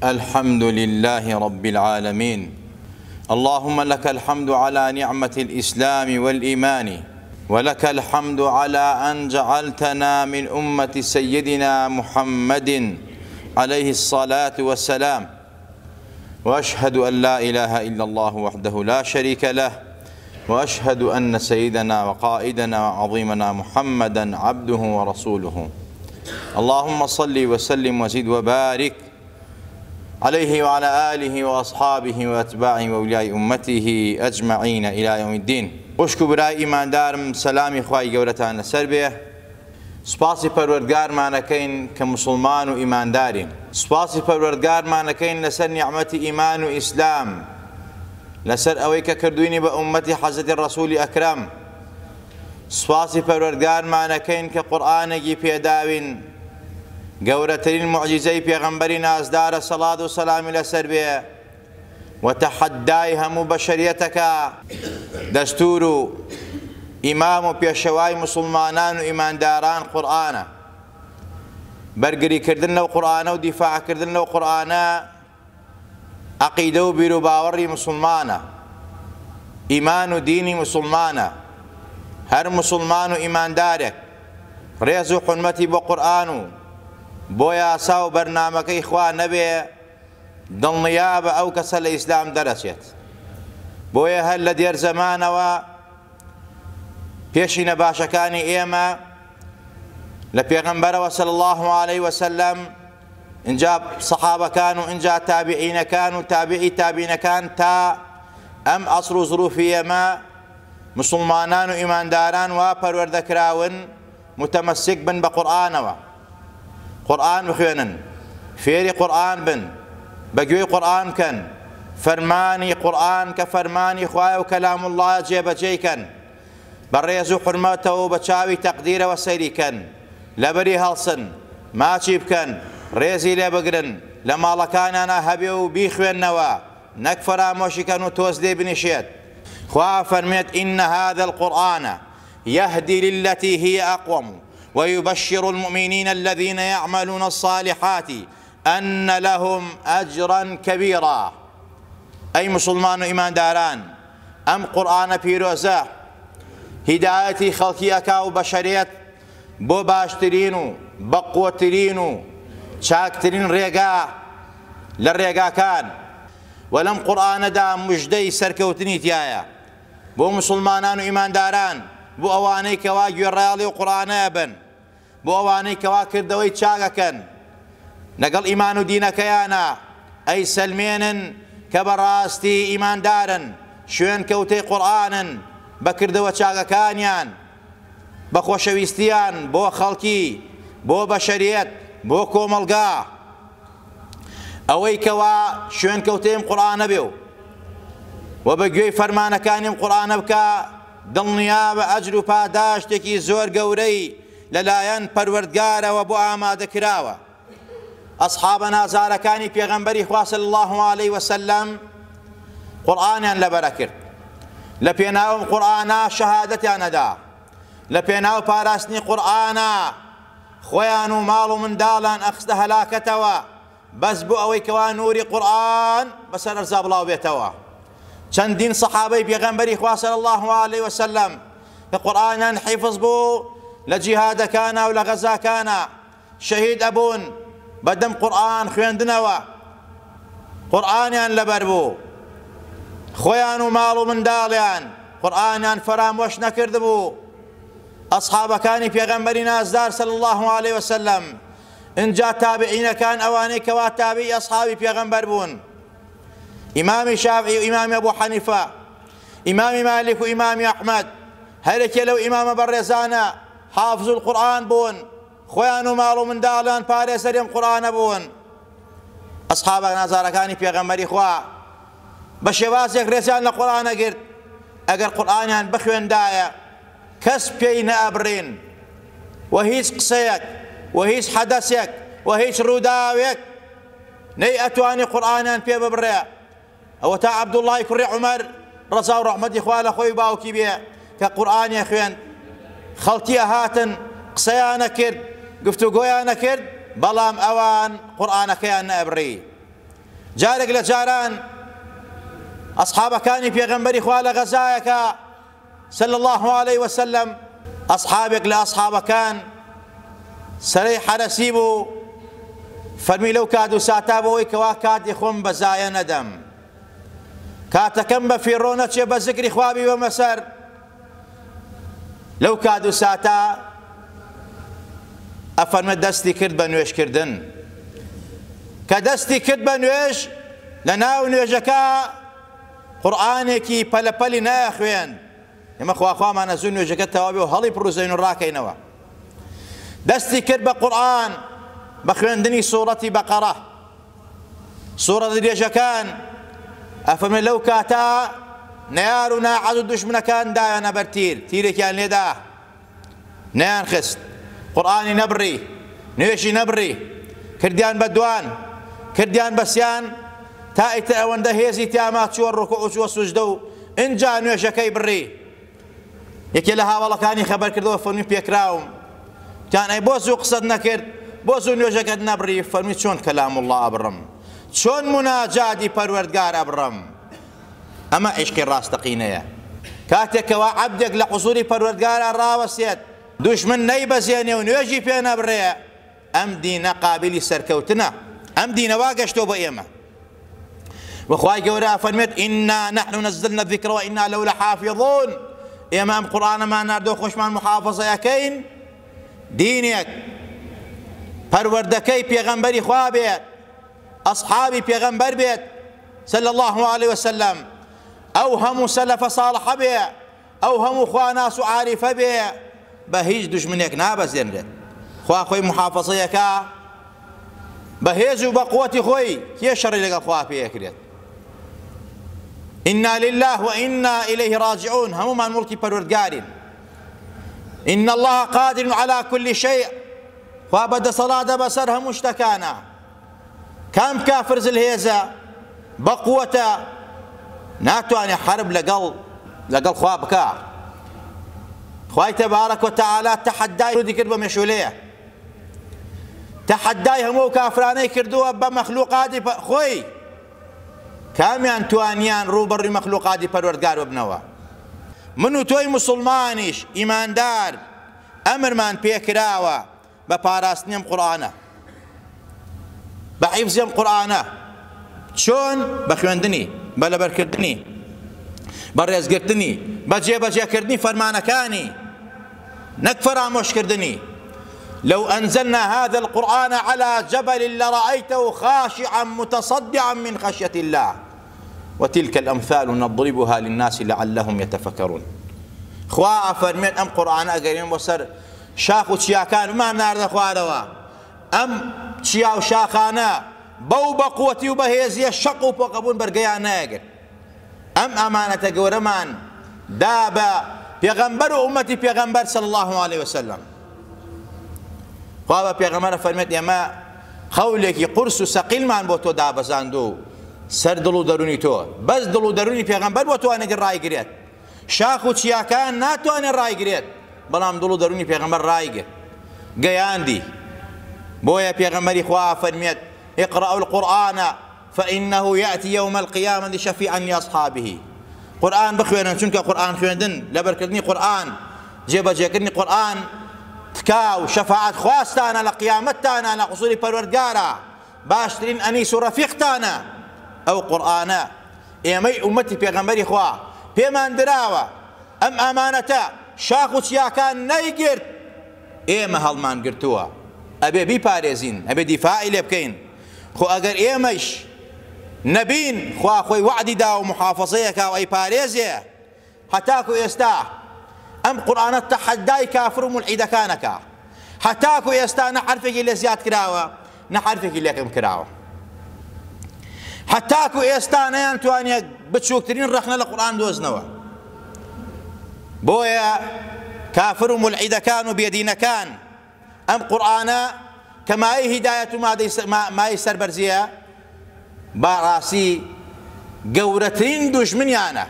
الحمد لله رب العالمين اللهم لك الحمد على نعمة الإسلام والإيمان ولك الحمد على أن جعلتنا من أمة سيدنا محمد عليه الصلاة والسلام وأشهد أن لا إله إلا الله وحده لا شريك له وأشهد أن سيدنا وقائدنا وعظيمنا محمدا عبده ورسوله اللهم صل وسلم وزد وبارك عليه وعلى آله وأصحابه وأتباعه وأولياء أمته أجمعين إلى يوم الدين. خوشک و برای ئیماندارم سەلامی خوای گەورەتان لەسەر بێ. سوپاسی پەروەردگارمان ئەکەین کە موسڵمان و ئیماندارین. سوپاسی پەروەردگارمان ئەکەین لەسەر نیعمەتی ئیمان و ئیسلام، لەسەر ئەوەی کە کردوینی بە ئوممەتی حەزرەتی ڕەسولی ئەکرەم. سوپاسی پەروەردگارمان ئەکەین کە قورئانێکی پێداوین، گەورەترین موعجیزەی پێغەمبەری نازدارە سەڵات و سەلامی لەسەر بێ و تەحەدای هەموو بەشەریەتەکە. دەستور و ئیمام و پێشەوای موسڵمانان و ئیمانداران قورئانە. بەرگریکردن لەو قورئانە و دیفاعکردن لەو قورئانە عەقیدە و بیروباوەڕی موسڵمانە، ئیمان و دینی موسڵمانە. هەر موسڵمان و ئیماندارێک ڕێز و حورمەتی بۆ قورئان و بۆ یاسا و بەرنامەکەی خوا نەبێ، دڵنیابە ئەو کەسە لە ئیسلام دەرەچێت. بۆیە هەر لە دێر زەمانەوە پێشینە باشەکانی ئێمە لە پێغەمبەرەوە صلی اللە علیه وسلم، ئینجا سەحابەکان و ئینجا تابعینەکان و تابعی تابعینەکان تا ئەم عەسر و زروفی ئێمە موسڵمانان و ئیمانداران وا پەروەردە کراون متمسک بن بە قورئانەوە، قورئان بخوێنن، فێری قورئان بن، بە گوێی قورئان بکەن، فەرمانی قورئان کە فەرمانی خوایە و کەلام اللە جێبەجێی کەن، بە ڕێز و حورمەتەوە و بە چاوی تەقدیرەوە سەیری کەن، لەبەری هەڵسن، ماچی بکەن، ڕێزی لێ بگرن، لە ماڵەکانیانا هەبێ و بیخوێننەوە، نەک فەرامۆشی کەن و تۆز لێی بنیشێت. خوا ئەفەرموێت، ان هذا القرآن یهدی للتی هی اقوم ویبشر المؤمنین الذین یعملون الصالحات ان لهم اجرا کبیرا. ئەی موسڵمان و ئیمانداران، ئەم قورئانە پیرۆزە هیدایەتی خەڵکی ئەکا و بەشەریەت بۆ باشترین و بەقوەترین و چاکترین ڕێگا لە ڕێگاکان، وە لەم قورئانەدا مژدەی سەرکەوتنی تیایە بۆ موسڵمانان و ئیمانداران، بۆ ئەوانەی کەوا گوێڕایەڵی ئەو قورئانە ئەبن، بۆ ئەوانەی کەوا کردەوەی چاک ئەکەن لەگەڵ ئیمان و دینەکەیانا، ئەیسەلمێنن کە بەڕاستی ئیماندارن، شوێنکەوتەی قورئانن بە کردەوە چاکەکانیان، بە خۆشەویستیان بۆ خەڵکی، بۆ بەشەریەت، بۆ کۆمەڵگا. ئەوەی کەوا شوێنکەوتەی ئەم قورئانە بێ و و بە گوێی فەرمانەکانی ئەم قورئانە بکا، دڵنیابە ئەجر و پاداشتێکی زۆر گەورەی لەلایەن پەروەردگارەوە بۆ ئامادە کراوە. ئەسحابە نازارەکانی پێغەمبەری خوا صلی اللە علیه وسلم قورئانیان لەبەر ئەکرد، لە پێناو ئەم قورئانە شەهادەتیان ئەدا، لە پێناو پاراستنی قورئانە خۆیان و ماڵ و منداڵیان ئەخستە هەلاکەتەوە، بەس بۆ ئەوەی کەوا نوری قورئان بەسەر ئەرزا بڵاو بێتەوە. چەندین سەحابەی پێغەمبەری خوا صلی اللە علیه وسلم کە قورئانیان حیفظ بوو لە جیهادەکانا و لە غەزاکانا شەهید ئەبوون بە دەم قورئان خوێندنەوە، قورئانیان لەبەر بوو، خۆیان و ماڵ و منداڵیان قورئانیان فەرامۆش نەکردبوو. ئەسحابەکانی پێغەمبەری نازدار صلی اللە علیه وسلم، ئینجا تابعینەکان ئەوانەی کەوا تابعی ئەسحابی پێغەمبەر بوون، ئیمامی شافعی و ئیمامی ئەبو حەنیفە، ئیمامی مالیک و ئیمامی ئەحمەد، هەرێکێ لەو ئیمامە بەڕێزانە حافظ القورئان بوون، خۆیان و ماڵ و منداڵیان پارێزەری ئەم قورئانە بوون. ئەسحابە نازارەکانی پێغەمبەری خوا بە شێوازێک ڕێزیان لە قورئان ئەگرت، ئەگەر قورئانیان بخوێندایە کەس پێی نەئەبڕین و هیچ قسەیەک و هیچ حەدەسێک و هیچ ڕووداوێک نەی ئەتوانی قورئانیان پێ ببڕێ. ئەوەتا عەبدوڵڵای کوڕی عومەر ڕەزا و ڕەحمەتی خوا لە خۆی و باوکی بێ کە قورئانی ئەخوێند خەڵکی ئەهاتن قسەیان ئەکرد گفتوگۆیان ئەکرد بەڵام ئەوان قورئانەکەیان نەئەبڕی. جارێک لە جاران ئەسحابەکانی پێغەمبەری خوا لە غەزایەکە صلی الله علیه وسلم ئەسحابێک لە ئەسحابەکان سەرەی حەرەسی بوو فەرمی لەو کات و ساتا بۆی کەوا کاتی خۆم بە زایە نەدەم کاتەکەم بە فیڕۆ نەچێ بە زکری خوا بیبەمە سەر لەو کات و ساتە ئەفەرمێ دەستی کرد بە نوێژکردن کە دەستی کرد بە نوێژ لە ناو نوێژەکە قورئانێکی پەلەپەلی ناخوێن ئێمە خواخوامانە زوو نوێژەکە تەواوی و هەڵی پڕوزەین و ڕاکەینەوە دەستی کرد بە قورئان بە خوێندنی سوڕەتی بەقەرە سوڕە درێژەکان ئەفەرمێ لەو کاتە نەیار و ناحەز و دوژمنەکان دایانە بەر تیر تیرێکیان لێدا نەیان خست قورئانی نەبڕی نوێژی نەبڕی کردیان بە دوان کردیان بەسیان تا ئیتر ئەوەندە هێزی تیاما چووە ڕکوع و چووە سوجدە و ئینجا نوێژەکەی بڕی یەکێ لە هاوەڵەکانی خەبەر کردەوە فەرمی پێکراوم تان ئەی بۆ زوو قسەت نەکرد بۆ زوو نوێژەکەت نەبڕی فەرمی چۆن کەلام الله ئەبڕم چۆن مناجاتی پەروەردگار ئەبڕم ئەمە عیشقی ڕاستەقینەیە کاتێکەوە عەبدێک لە حزوری پەروەردگارا ڕاوەسێت دوژمن نەیبەزێنێ و نوێژی پێ نەبڕێ ئەم دینە قابلی سەرکەوتنە ئەم دینە وا گەشتۆ بۆ ئێمە و خوای گەورە ئەفەرمێت ئینا نحن نزلنا الذکر وإنا له لحافظون ئێمە ئەم قورئانەمان ناردۆ خۆشمان محافظە ئەکەین دینێک پەروەردەکەی پێغەمبەری خوا بێت ئەصحابی پێغەمبەر بێت صلی الله عليه وسلم ئەو هەموو سەلەفە صاڵحە بێ ئەو هەموو خواناس و عاریفە بێ بە هیچ دوژمنێک نابەزێنرێت خوا خۆی محافظەی ئەکا بە هێز و بە قوەتی خۆی کێ شەڕی لەگەڵ خوا پێ ئەکرێت إنا لله وإنا إليه راجعون هەموومان موڵکی پەروەردگارین إن الله قادر على كل شيء خوا بە دەسەڵاتە بەسەر هەموو شتەکانە کام کافر زلهێزە بەقوەتە ناتوانێ حەرب لەگەڵ لەگەڵ خوا بکا خوای تەبارەک و تەعالا تەحەدای رودی کرد بە مێشولەیە تەحەدای هەموو کافرانەی کردووە بە مەخلوقاتی خۆی کامیان توانیان ڕووبەڕووی مەخلوقاتی پەروەردگار ببنەوە من و تۆی مسوڵمانیش ئیماندار ئەمرمان پێکراوە بە پاراستنی ئەم قورئانە بە حیفزی ئەم قورئانە چۆن بە خوێندنی بە لەبەرکردنی بە ڕێزگرتنی بە جێبەجێکردنی فەرمانەکانی نەک فەرامۆشکردنی لو أنزلنا هذا القرآن على جبل لرأيته خاشعا متصدعا من خشية الله وتلك الأمثال نضربها للناس لعلهم يتفكرون خوا ئەفەرمێت ئەم قورئانە ئەگەرێن بۆ سەر شاخ و چیاکان بمان ناردە خوارەوە ئەم چیا و شاخانە بەو بە قوتی و بەهێزیە شەق و پۆقەبوون بەرگەیان نایەگرت ئەم ئامانەتە گەورەمان دا بە پێغەمبەر و ئومەتی پێغەمبەر صلی الله علیه وسلم خوا بە پێغەمبەر فەرمێت ئێمە قەولێکی قورس و سەقیلمان بۆ تۆ دابەزاندووە و سەر دڵ و دەروونی تۆ بەس دڵ و دەروونی پێغەمبەر بۆ توانێت ڕایگرێت شاخ و چیاکان ناتوانێت ڕایگرێت بەڵام دڵ و دەروونی پێغەمبەر ڕایگرت گەیاندی بۆیە پێغەمبەری خوا فەرمێت اقرأوا القرآن فإنه يأتي يوم القيامة شفيعا لأصحابه قورئان بخوێنن چونکە قورئان خوێندن لەبەرکردنی قورئان جێبەجێکردنی قورئان تکا و شەفاعەت خواستانە لە قیامەتتانە لە حزوری پەروەردگارە باشترین ئەنیس و ڕەفیقتانە ئەو قورئانە ئێمەی ئومەتی پێغەمبەری خوا پێمان دراوە ئەم ئامانەتە شاخ و چیاکان نەیگرت ئێمە هەڵمان گرتووە ئەبێ بیپارێزین ئەبێ دیفاعی لێ بکەین خۆ ئەگەر ئێمەش نەبین خوا خۆی وەعدی دا و محافەزەیەکا و ئەیپارێزێ هەتاکو ئێستا ئەم قورئانە تەحەدای کافر و مولحیدەکانەکا هەتاکو ئێستا نە حەرفێکی لێ زیاد کراوە نە حەرفێکی لێ کەم کراوە هەتاکو ئێستا نەیانتوانیە بچووکترین ڕەخنە لە قورئان دۆزنەوە بۆیە کافر و مولحیدەکان و بێدینەکان ئەم قورئانە کە مایەی هیدایەت و مایەی سەربەرزیە بەڕاستی گەورەترین دوژمنیانە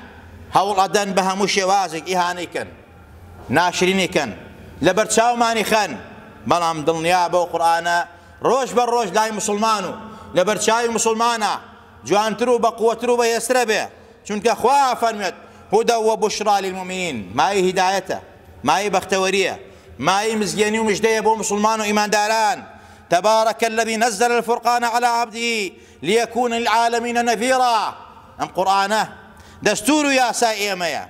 هەوڵ ئەدەن بە هەموو شێوازێک ئیهانەی کەن ناشرینی کەن لەبەر چاومانی خەن بەڵام دڵنیا بەو قورئانە ڕۆژ بە ڕۆژ لای مسلمان و لەبەر چاوی مسلمانە. جوانتر و بەقوەتر و بەهێزترە بێ، چونکە خوا ئەفەرموێت، هدى وبشری للمومنین، مایەی هیدایەتە، مایەی بەختەوەریە، مایەی مزگێنی و مژدەیە بۆ موسڵمان و ئیمانداران، تبارک الذی نزل الفرقان علی عبده لیکون للعالمین نذیرا، ئەم قورئانە دەستور و یاسای ئێمەیە،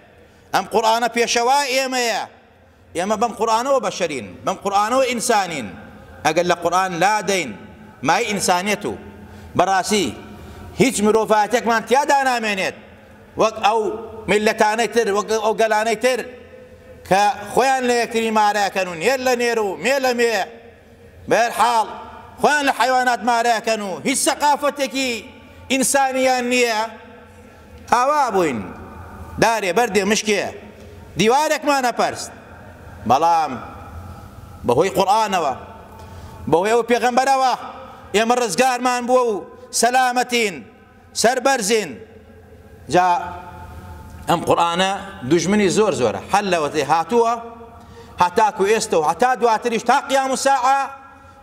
ئەم قورئانە پێشەوای ئێمەیە، ئێمە بەم قورئانەوە بەشەرین، بەم قورئانەوە ئینسانین، ئەگەر لە قورئان لادەین مایەی ئینسانیەت و بەڕاستی هیچ مرۆڤایەتێکمان تیادا نامێنێت وەک ئەو میللەتانەی تر، وەک ئەو گەلانەی تر کە خۆیان لە یەکتری مارەکەن و نێر لە نێر و مێ لە مێ، بەهەرحاڵ خۆیان لە حەیوانات مارەکەن و هیچ سەقافەتێکی ئینسانیان نییە. ئاوا بووین دارێ بەردێ مشکێ دیوارێکمان ئەپەرست، بەڵام بەهۆی قورئانەوە بەهۆی ئەو پێغەمبەرەوە ئێمە ڕزگارمان بووە و سەلامەتین سەربەرزین. جا ئەم قورئانە دوژمنی زۆر زۆرە، هەر لەوەتەی هاتووە هەتاکو ئێستە و هەتا دواتریش تا قیام و ساعە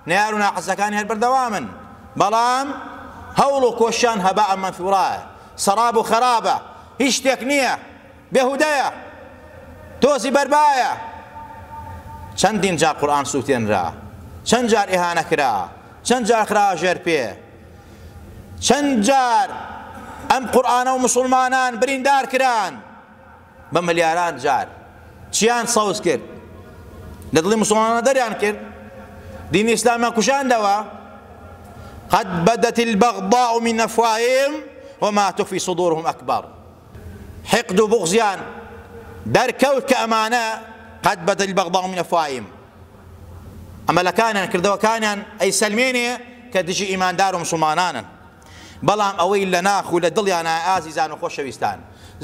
نەیار و ناحەزەکانی هەر بەردەوامن، بەڵام هەوڵ و کۆششیان هەباء مەنثورایە، سەراب و خەرابە، هیچ شتێک نییە، بێهودەیە، تۆزی بەربایە. چەندین جار قورئان سووتێنرا، چەند جار ئیهانە کرا، چەند جار خرا ژێر پێ، چەند جار ئەم قورئانە و موسڵمانان بریندار کران. بە ملیاران جار چیان سەوز کرد لە دڵی موسڵمانان دەریان کرد دینی ئیسلامیان کوژاندەوە قد بدت البغضاء من افواههم وما تخفي صدورهم اكبر حقد و بغزیان دەرکەوت کە ئەمانە قد بدت البغضاء من افواههم عملەکانیان کردەوەکانیان ئەیسەلمێنێ کە دژی ئیماندار و مسلمانانن بەڵام ئەوەی لە ناخ و لە دڵیانایە ئازیزان و خۆشەویستان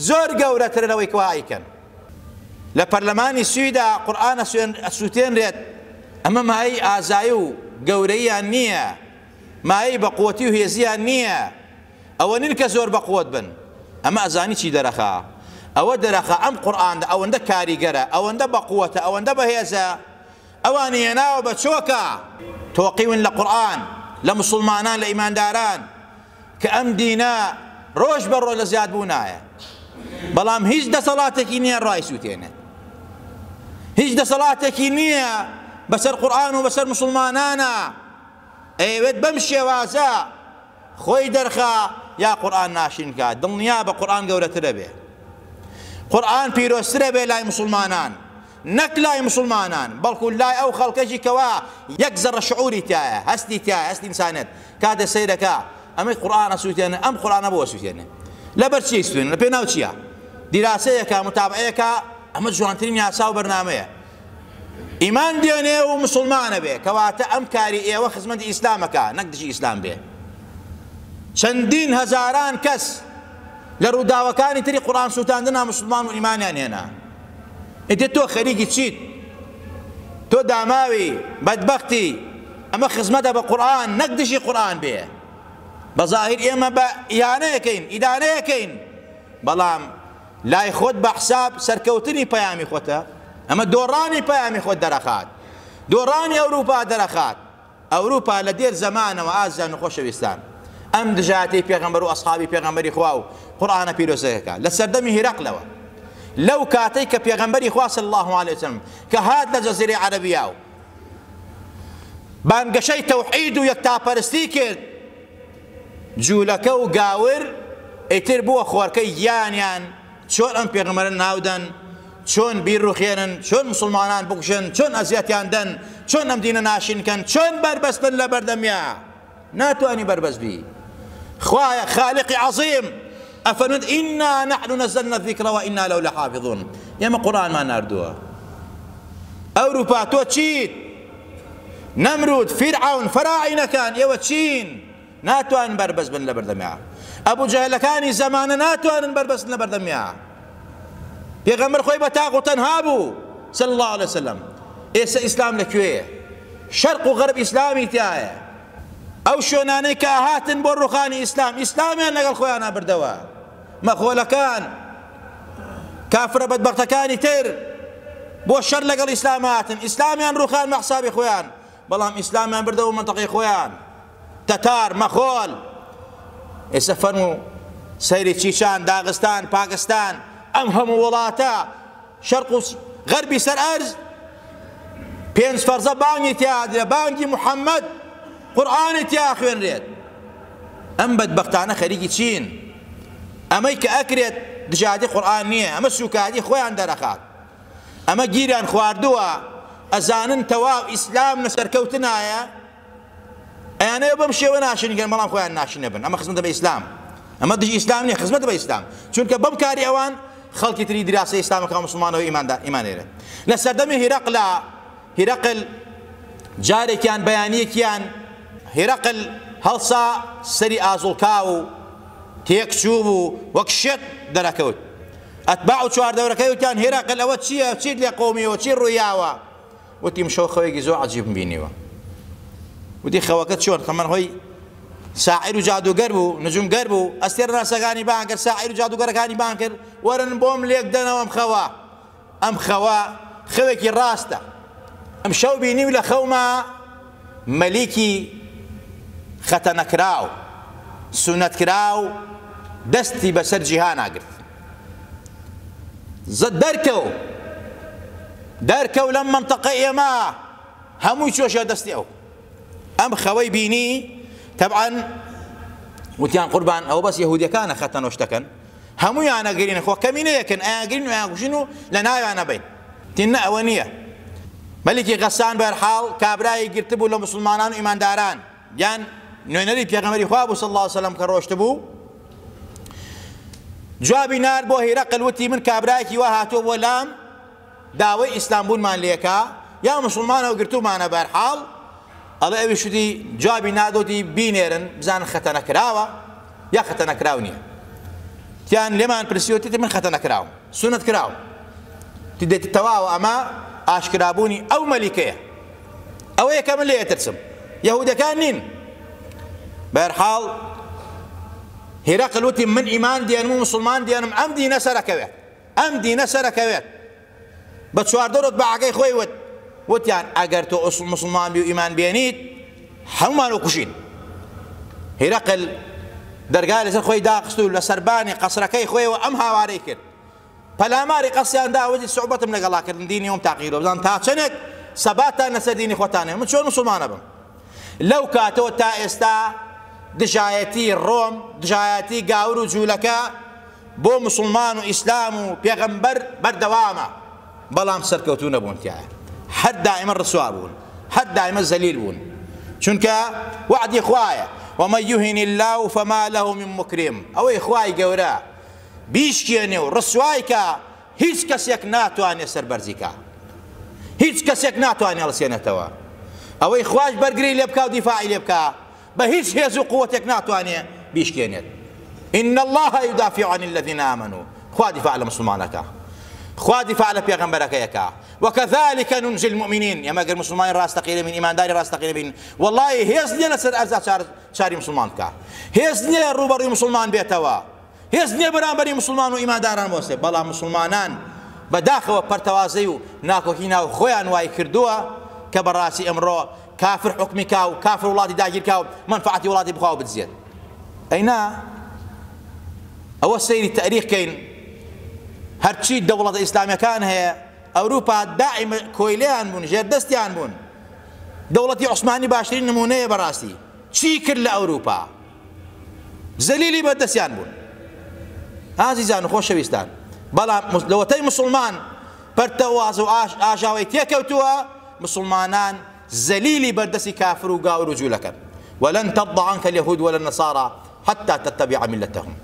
زۆر گەورەترە لەوەی کەوا ئەیکەن. لە پەرلەمانی سویدا قورئان ئەسوتێنرێت، ئەمە مایەی ئازایی و گەورەییان نییە، مایەی بەقوەتی و هێزیان نییە، ئەوە نین کە زۆر بەقوەت بن، ئەمە ئەزانی چی دەرەخا؟ ئەوە دەرەخا ئەم قورئانە ئەوەندە کاریگەرە، ئەوەندە بەقوەتە، ئەوەندە بەهێزە، ئەوانی هێناوە بە چۆکا. تۆقیون لە قورئان، لە موسڵمانان، لە ئیمانداران، کە ئەم دینە ڕۆژ بە ڕۆژ لە زیادبوونایە، بەڵام هیچ دەسەڵاتێکی نییە ڕایسووتێنێت، هیچ دەسەڵاتێکی نییە بەسەر قورئان و بەسەر موسڵمانانا، ئەیەوێت بەم شێوازە خۆی دەرخا یا قورئان ناشرین کا، دڵنیابە قورئان گەورەترە بێ، قورئان پیرۆزترە بێ لای موسڵمانان، نەک لای موسڵمانان بەڵکو لای ئەو خەڵکەشی کەوا یەک زەڕە شعوری تیایە، هەستی تیایە، هەستی ئینسانیەت، کاتێ سەیرەکا ئەمەی قورئان ئەسوتێنێ، ئەم قورئانە بۆ ئەسوتێنێ؟ لەبەر چی ئەیسوتێنێ؟ لە پێناو چییە؟ دیراسەیەکە، متابعەیەکە، ئەمە جوانترین یاسا و بەرنامەیە. ئیمان دێنێ و مسوڵمانە بێ، کەواتە ئەم کاری ئێوە خزمەتی ئیسلامەکە نەک دژی ئیسلام بێ. چەندین هەزاران کەس لە ڕووداوەکانی تری قورئان سووتاندنا مسوڵمان و ئیمانیان هێنا. ئیتر تۆ خەریکی چیت؟ تۆ داماوی، بەدبەختی، ئەمە خزمەتە بە قورئان نەک دژی قورئان بێ. بە زاهیر ئێمە بە ئیهانەیەکەین، ئیدانەیەکەین، بەڵام لای خۆت بە حساب سەرکەوتنی پەیامی خۆتە، ئەمە دۆڕانی پەیامی خۆت دەرەخات، دۆڕانی ئەوروپا دەرەخات. ئەوروپا لە دێر زەمانەوە ئازیزان و خۆشەویستان ئەم دژایەتیەی پێغەمبەر و ئەسحابی پێغەمبەری خوا و قورئانە پیرۆزەکە لە سەردەمی هیرەقلەوە لەو کاتەی کە پێغەمبەری خوا صلی الله علیه وسلم کە هات لە جەزیرەی عەرەبیا و بانگەشەی تەوحید و یەکتاپەرستی کرد جوولەکە و گاور ئیتر بووە خۆرکەی گیانیان چۆن ئەم پێغەمبەرە ناودەن، چۆن بیڕوخێنن، چۆن موسڵمانان بکوژن، چۆن ئەزیەتیان دەن، چۆن ئەم دینە ناشرین کەن، چۆن بەربەست بن لە بەردەمیا، ناتوانی بەربەست بی. خوایە خالقی عەزیم ئەفەرموێت ئینا نحن نزلنا الذکر و ئینا له لحافظون، ئێمە قورئانمان ناردووە. ئەوروپا تۆ چیت؟ نەمرود، فیرعەون، فەراعینەکان ئێوە چین؟ ناتوانن بەربەست بن لەبەردەمیا، ئەبو جەهلەکانی زەمانە ناتوانن بەربەست بن لەبەردەمیا، پێغەمبەر خۆی بە تاق و تەنها بوو صلی اللە علیه وسلم. ئێستا ئیسلام لە کوێیە؟ شەرق و غەرب ئیسلامی تیایە. ئەو شوێنانەی کە هاتن بۆ ڕوخانی ئیسلام، ئیسلامیان لەگەڵ خۆیانا بردەوە. مەغۆلەکان، کافرە بەدبەختەکانی تر بۆ شەر لەگەڵ ئیسلام هاتن، ئیسلامیان ڕوخان بە حسابی خۆیان، بەڵام ئیسلامیان بردەوە مەنتەقەی خۆیان. تەتار، مەغۆل. ئێستا فەرموو سەیری چیچان، داغستان، پاکستان، ئەم هەموو وڵاتە شەرق و غەربی سەر ئەرز پێنج فەرزە بانگی تیا درێ، بانگی محەممەد قورئانی تیا خوێنرێت. ئەم بەدبەختانە خەریکی چین؟ ئەمەی کە ئەکرێت دژایەتی قورئان نییە، ئەمە سوکایەتی خۆیان دەرەخات. ئەمە گیریان خواردووە، ئەزانن تەواو ئیسلام لە سەرکەوتنایە، ئەیانەوێ بەم شێوە ناشرین کەن بەڵام خۆیان ناشرین نەبن. ئەمە خزمەتە بە ئیسلام، ئەمە دژی ئیسلام نییە، خزمەتە بە ئیسلام، چونکە بەم کاری ئەوان خەڵکی تری دراسەی ئیسلامەکە مسلمانەوە ئیمان دێنێت. لە سەردەمی هیرەقلا، هیرەقل جارێکیان بەیانیەکیان هیرەقل هەڵسا سەری ئازوڵکاو و تێک چوو بوو وەک شێت دەرەکەوت. ئەتباع و چواردەورەکەی وتیان هیرەقل ئەوە چییە، چیت لێ قەومیوە، چی ڕوویاوە؟ وتی ئمشەو خەوێکی زۆر عەجیبم بینیوە. وتی خەوەکە چۆن؟ خەمەن خۆی ساحیر و جادوگەر بوو، نجومگەر بوو، ئەستێرەناسەکانی بانگ کرد، ساحیر و جادوگەرەکانی بانگ کرد، وەرن بۆم لێک دەنەوە ئەم خەوە. ئەم خەوە خەوێکی ڕاستە. ئەمشەو بینیم لە خەوما مەلیکی خەتەنەکراو، سوننەتکراو دەستی بەسەر جیهانا گرت. دەرکەو دەرکەو لەم مەنتەقە ئێمە هەمووی چۆ ژێر دەستی ئەو. ئەم خەوەی بینی تەبعەن وتیان قوربان ئەوە بەس یەهودیەکانە خەتەنۆش دەکەن، هەموویان ئەگرین، خۆ کەمینەیەکن ئەیانگرین و ئەیانکوژین و لە ناویان ئەبەین. تین نە ئەوە نییە. مەلیکی غەسان بەرحاڵ کابرایی گرتبوو لە موسڵمانان و ئیمانداران، یان نوێنەری پێغەمبەری خوا بوو صلی اللە علیه وسلم کە ڕۆشتبوو، جوابی نارد بۆ هیرەقل وتی من کابرایەکی وا هاتووە بۆ لام داوای ئیسلام بوونمان لێکا یا موسڵمانەوە گرتوومانە بەرحاڵ ئەڵێ ئەویش وتی جوابی نادۆتی بینێرن بزانن خەتەنە کراوە یا خەتەنە کراو نییە. تیان لێمان پرسیوەتی من خەتەنە کراوم سوننەت کراوم. دێت تەواوە ئەمە ئاشکرابوونی ئەو مەلیکەیە، ئەوەیە کە من لێ ئەترسم، یەهودەکان نین. بەهەرحاڵ هیرەقل وتی من ئیمان دێنم و مسلمان دێنم، ئەم دینە سەرەکەوێت، ئەم دینە سەرەکەوێت. بە چواردەورت بەعەکەی خۆی وت، وتیان ئەگەر تۆ مسلمان بی و ئیمان بێنیت هەمومان ئەکوژین. هیرەقل دەرگای لەسەر خۆی داخست و لە سەربانی قەسرەکەی خۆیەوە ئەم هاوارەی کرد، پەلاماری قەسریان دا، وتی سوعبەتم لەگەڵا کردن دینی ئەوم تاقیکردەوە بزانم تا چەندێک سەباتتان لەسەر دینی خۆتان هەیە، من چۆن مسلمانە بم. لەو کاتەوە تا ئێستا دژایەتی ڕۆم، دژایەتی گاور و جوولەکە بۆ مسوڵمان و ئیسلام و پێغەمبەر بەردەوامە، بەڵام سەرکەوتوو نەبوون تیایا، هەر دائیمە ڕسوا بوون، هەر دائیمە زەلیل بوون، چونکە وەعدی خوایە، ومن یهن اللە فما له من مکرم، ئەوەی خوای گەورە بیشکێنێ و ڕسوای کا هیچ کەسێک ناتوانێ سەربەرزی کا، هیچ کەسێک ناتوانێ هەڵسێنێتەوە، ئەوەی خواش بەرگری لێ بکا و دیفاعی لێ بکا بە هیچ هێز و قوەتێک ناتوانێ بیشکێنێت. ان اللە یدافع عن الذین آمنوا، خوا دیفاع لە موسڵمانەکا، خوا دیفاع لە پێغەمبەرەکەی ئەکا. وکذلک ننجی المؤمنین، ئێمە گەر موسڵمانی ڕاستەقینە بین، ئیمانداری ڕاستەقینە بین، وەڵڵاهی هێز نییە لەسەر ئەرزا چاری موسڵمان بکا، هێز نییە ڕووبەڕووی موسڵمان بێتەوە، هێز نییە بەرامبەری موسڵمان و ئیمانداران بوەستێ، بەڵام موسڵمانان بەداخەوە پەرتەوازەی و ناکۆکی ناو خۆیان وای کردووە کە بەڕاستی ئەمڕۆ کافر حوکمی کا و کافر وڵاتی داگیر کا و مەنفەعەتی وڵاتی بخوا و بدزێت. ئەی نا ئەوە سەیری تەئریخ کەین هەرچی دەوڵەتە ئیسلامیەکان هەیە ئەوروپا دائیمە کۆیلەیان بوون، ژێردەستیان بوون. دەوڵەتی عوسمانی باشترین نمونەیە بەڕاستی چی کرد لە ئەوروپا، زەلیلی بەردەستیان بوون. ئازیزان و خۆشەویستان، بەڵام لەوەتەی مسوڵمان پەرتەواز و ئاژاوەی تێکەوتووە، مسوڵمانان زەلیلی بەردەستی کافر و گاور و جوولەکەن. ولن ترضى عنك اليهود ولا النصارى حتى تتبع ملتهم.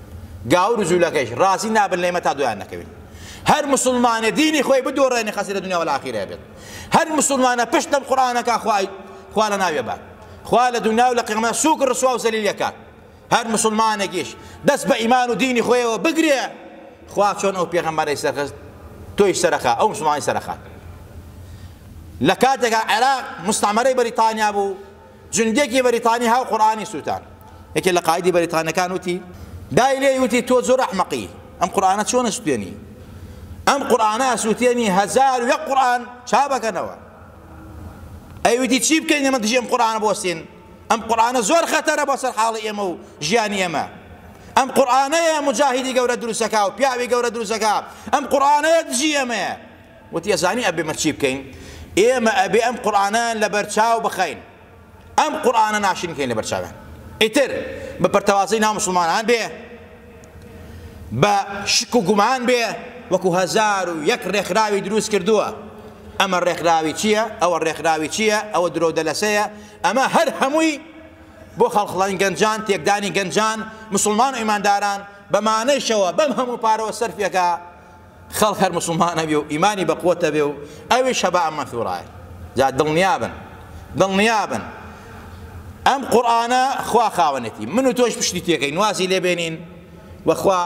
گاور و جوولەکەیش ڕازی نابن لە ئێمە تا دوایان نەکەوین. هەر مسوڵمانێ دینی خۆی بدۆڕێنێ خەسی لە دنیا وە لە ئاخیرە بێت. هەر مسوڵمانە پشت لەم قورئانەکا خوا لە ناوێ بات. خوا لە دنیا و لە قیامەت سوک ڕسوا و زەلیل ئەکات. هەر مسوڵمانێکیش دەست بە ئیمان و دینی خۆیەوە بگرێ خوا چۆن ئەو پێغەمبەرەی سەرخست تۆیش سەرەخا ئەو مسوڵمانی سەرەخات. لە کاتێکا عێراق مستعمرەی بەریتانیا بوو جوندێکی بەریتانی هاو قورئانی سووتان. یەکێ لە قایدی بەریتانەکان وتی دای لێی وتی تۆ زۆر ئەحمەقی ئەم قورئانە چۆن ئەسووتێنی؟ ئەم قورئانە ئەسووتێنی 1001 قورئان چابەکەنەوە. ئەی وتی چی بکەین ئێمە دژی ئەم قورئانە بوەستین؟ ئەم قورئانە زۆر خەتەرە بۆ سەر حاڵی ئێمە و ژیانی ئێمە. ئەم قورئانەیە موجاهیدی گەورە دروستەکا و پیاوی گەورە دروستەکا، ئەم قورئانەیە دژی ئێمەیە. وتی ئەزانی ئەبێ مە چی بکەین؟ ئێمە ئەبێ ئەم قورئانەیان لەبەرچاو بخەین، ئەم قورئانە ناشرین کەین لەبەر چاویان. ئیتر بە پەرتەوازەی ناو موسڵمانان بێ، بە شک و گومان بێ، وەکو 1001 ڕێکخراوی دروست کردووە. ئەمە ڕێکخراوی چییە؟ ئەوە ڕێکخراوی چییە؟ ئەوە درۆ دەلەسەیە. ئەمە هەر هەمووی بۆ خەڵخڵانی گەنجان، تێکدانی گەنجان، مسوڵمان و ئیمانداران، بەمانەیشەوە بەم هەموو پارەوە سەرفیەکا، خەڵک هەر مسوڵمان ئەبێ و ئیمانی بە قوت ئەبێ و ئەویش هەباء مەنثورایە. جا دڵنیابن، دڵنیابن ئەم قورئانە خوا خاوەنێتی، من و تۆش پشتی تێکەین، وازی لێ بێنین و خوا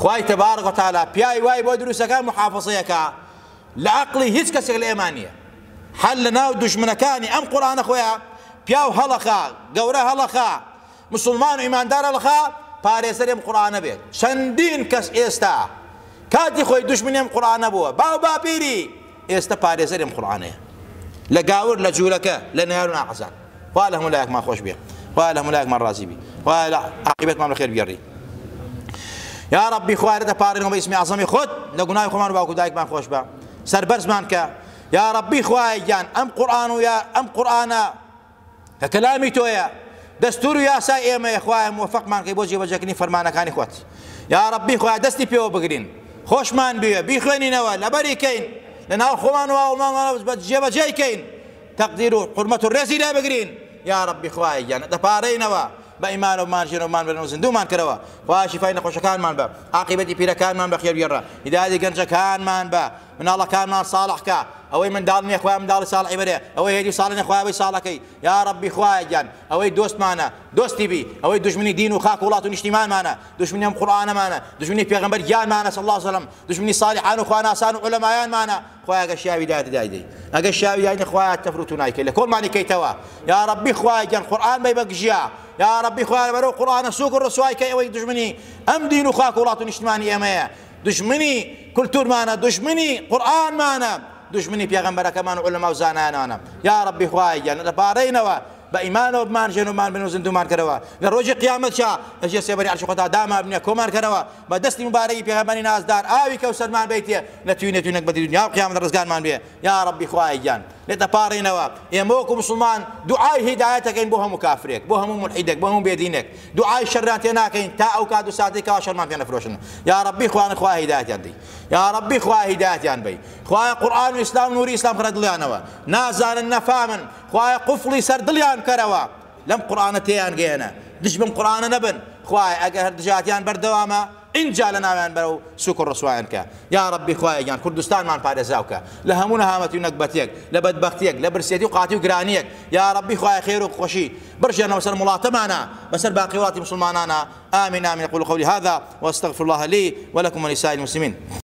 خوای تبارک و تعالی پیاوی وای بۆ دروستەکە محافظەیەکە لە عەقڵی هیچ کەسێک لە ئێمە نییە. هەر لە ناو دوژمنەکانی ئەم قورئانە خۆیان پیاو هەڵەخا، گەورە هەڵەخا، مسوڵمان و ئیماندار هەڵەخا، پارێزەری ئەم قورئانە بێت. چەندین کەس ئێستا کاتی خۆی دوژمنی ئەم قورئانە بووە، باو باپیری ئێستا پارێزەری ئەم قورئانەیە. لە گاور، لە جوولەکە، لە نەیار و ناحەزان. خوا لە هەموو لایەکمان خۆش بێ، خوا لە هەموو لایەکمان ڕازی بی، خوا لە عاقیبەتمان بەخێر بگێڕی. یا ربی خوایە لێت ئەپاڕێنەوە بە ئیسمی ئەعزەمی خۆت لە گوناهی خۆمان و باوک و دایکمان خۆش بە، سەربەرزمان کە. یا ربی خوایە گیان ئەم قورئان و یا ئەم قورئانە کە کەلامی تۆیە، دەستور و یاسای ئێمەیە، خوایە موفقمان کەی بۆ جێبەجێکردنی فەرمانەکانی خۆت. یا ربی خوایە دەستی پێوە بگرین، خۆشمان بوێ، بیخوێنینەوە، لەبەری کەین، لەناو خۆمان و ئاوڵمانمان جێبەجێی کەین، تەقدیر و حورمەت و ڕێزی لێ بگرین. یا ربی خوایە گیان دەپارێینەوە بە ئیمانەوە بمانژێنەوە بمانبەرن و زیندوومان کەرەوە. خوایە شیفای نەخۆشەکانمان بە، عاقیبەتی پیرەکانمان بە خێر بگێڕە، هیدایەتی گەنجەکانمان بە، مناڵەکانمان ساڵح کە، ئەوەی منداڵ نییە خوایە منداڵی ساڵحی بەرێ، ئەوەی هەیەتی ساڵح نییە خوایە بەی ساڵەکەی. یا ربی خوایە گیان ئەوەی دۆستمانە دۆستی بی، ئەوەی دوژمنی دین و خاک و وڵات و نیشتیمانمانە، دوژمنی ئەم قورئانەمانە، دوژمنی پێغەمبەر گیانمانە صلی اللە علیه وسلم، دوژمنی صالحان و خواناسان و عولەمایانمانە، خوایە ئەگەر شیاوی دایت دایدەی، ئەگەر شیاوی دایت خوایە تەفر و تونای کەی لە کۆڵمانی کەیتەوە. یا ربی خوایە گیان قورئان بەی بە گژیا، یا ربی خوایە بەرەو قورئانە سوک و ڕسوای کەی ئەوەی دوژمنی ئەم دین و خاک و وڵات و نیشتمانی ئێمەیە، دوژمنی کولتورمانە، دوژمنی قورئانمانە، دوژمنی پێغەمبەرەکەمان و عولەما و زانایانمانە. یا ربی خوایە گیان دەپارێینەوە بە ئیمانەوە بمانژێن و بمانبن و زیندوومان کەرەوە، لە ڕۆژی قیامەتشا لە ژێر سێبەری عەرشی خۆتا دامابنێ کۆمان کەرەوە، بە دەستی موبارەکی پێغەمبەری نازدار ئاوی کەوسەرمان بەیتێ لە توینە توینەک بەدی دنیا و قیامەت ڕزگارمان بێ. یا ڕەبی خوایە گیان لێت ئەپاڕێینەوە ئێمە وەکو موسڵمان دوعای هیدایەت ئەکەین بۆ هەموو کافرێک، بۆ هەموو مولحیدێک، بۆ هەموو بێدینێک، دوعای شەڕیان تێ ناکەین تا ئەو کات و ساتەی کەوا شەڕمان پێ نەفرۆشن. یا ڕەبی خوایە خوایە هیدایەتیان دەی، یا ڕەبی خوایە هیدایەتیان بەی، خوایە قورئان و ئیسلام و نوری ئیسلام خەرە دڵیانەوە، نازانن نەفامن، خوایە قوفڵی سەر دڵیان بکەرەوە، لەم قورئانە تێیان گەیەنە، دژ بەم قورئانە نەبن، خوایە ئەگەر هەر دژایەتیان بەردەوامە ئینجا لەناویان بەرە و سوک و ڕسوایان کە. یا ڕەبی خوایە گیان کوردستانمان پارێزراو کە لە هەموو نەهامەتی و نەگبەتیەک، لە بەدبەختیەک، لە برسێتی و قاتی و گرانیەک. یا ڕەبی خوایە خێر و خۆشی بڕژێنەوە سەر وڵاتەمانا، بەسەر باقی وڵاتی موسڵمانانا. آمین آمین. اقول قولی هذا واستغفر الله لي ولكم ولسائر المسلمين.